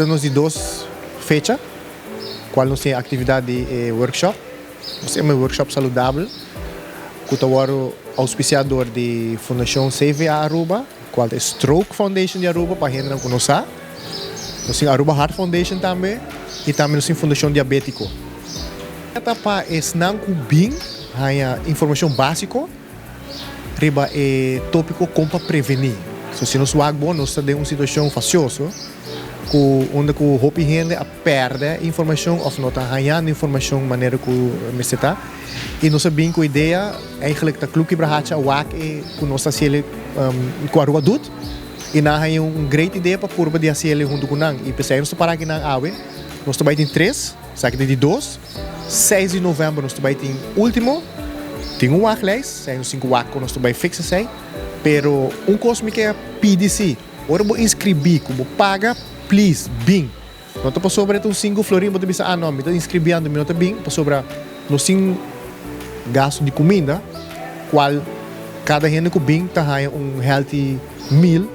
Nos di dos fecha cual nos tin e actividad di e workshop. Nos tin e workshop saludabel cu ta wordo auspicia door di Fundacion CVA Aruba, cual ta e Stroke Foundation di Aruba pa hendenan cu no sa. Nos tin Aruba Heart Foundation tambe y tambe nos tin Fundacion Diabetico. Ta pa esnan cu bin haña informacion basico riba e topico con pa preveni. So si nos wak bon nos ta den un situacion facioso cu unda cu hopi hende a perde informacion of no ta hañando informacion manera cu mester ta y nos a bin cu idea eigenlijk ta Club Kibrahacha a wak e cu nos ta haciele cu Aruba Doet y nan a haña un great idea pa purba di haciele hunto cu nan y p'esey nos ta para aki nan awe. Nos ta bay tin tres, esaki ta di dos. Seis di november nos ta bai tin ultimo, tin un wachtlijst, esei nos tin ku wak kon nos ta bai fix esei, pero un kos mi ke pidi si, ora bo inskribí ku bo paga, please bin, no ta pasobra e ta un sinku florin bo ta bisa ah no mi ta inskribí anto mi no ta bin, pasobra nos tin gasto di kuminda kual kada hende ku bin ta haña un healthy meal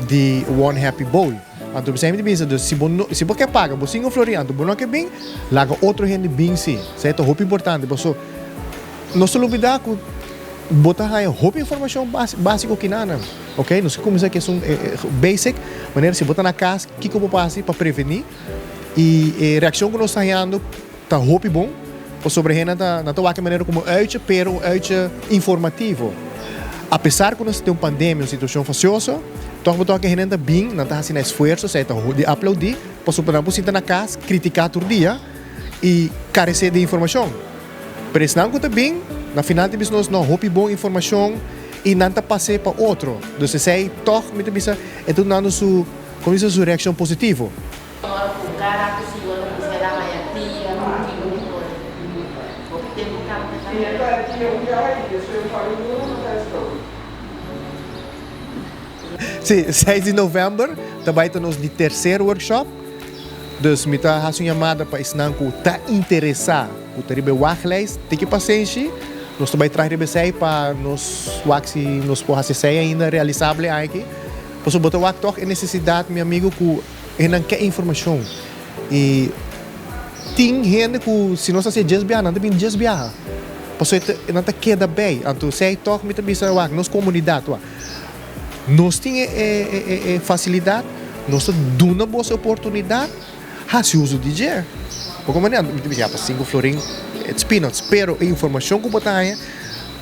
di One Happy Bowl. Anto mi ta bisa, dus si bo no, si bo ke paga bo singo florin anto bo no ke bin, laga otro hende bin si. Esei ta hopi importante paso nos ta lubida ku bo ta haña hopi informashon básiko kinanan, ok. Nos ke kuminsá ku esun basic, manera si bo ta na kas kiko bo por hasi pa prevení i e reakshon ku nos ta hañando ta hopi bon pasobra hende ta nan ta wak e manera komo un uitje pero un uitje informativo. Apesar ku nos ta den un pandemia, un situashon fasioso, tòg bo ta wak e hende ta bin, nan ta hasi nan esfuerso, esei ta di aplaudí, pasobra nan por sinta na kas kritiká tur dia i karesé di informashon. Pero esnan ku ta bin, na final ta bisa nos no hopi bon informashon i nan ta pas'é pa otro. Dus esei tòg mi ta bisa e ta dunando su, komo bisa, su reakshon positivo. Ora ku kada ku siñor ta bisa el a haña dia ku tin un hopi tempu kaba ta Sí, seis di novèmber ta bai ta nos di terser workshop. Dus mi ta hasi un yamada pa esnan ku ta interesá ku ta riba e wachtlijst, tiki pasenshi. Nos ta bai traha riba esei pa nos wak si nos por hasi esei ainda realisabel e aña aki. Pasobra bo ta wak tòg e nesesidat, mi amigu, ku E nan ke informashon i tin hende ku si nos hasié djes biaha nan ta bini djes biaha pasobra e nan ta keda bei. Anto esei tòg mi ta bisa wak nos komunidat wak nos tin e fasilidat nos ta duna bos e oportunidat hasi uso di dje. Poko manera mi ta bisa ya pa sinku florin it's peanuts pero e informashon ku bo ta haña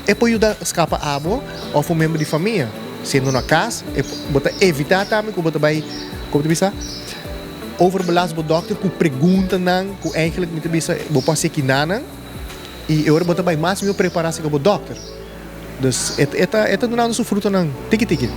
E por yuda skapa abo òf un miembro di famia. Siendo na kas, e bo ta evitá tambe ku bo ta bai, komo ta bisa, overbelast bo dòkter ku preguntanan ku eigentlik mi ta bisa bo por hasi kinanan i e ora bo ta bai mas mihó prepará serka bo dòkter. Dus e ta e ta dunando su frutonan tiki tiki.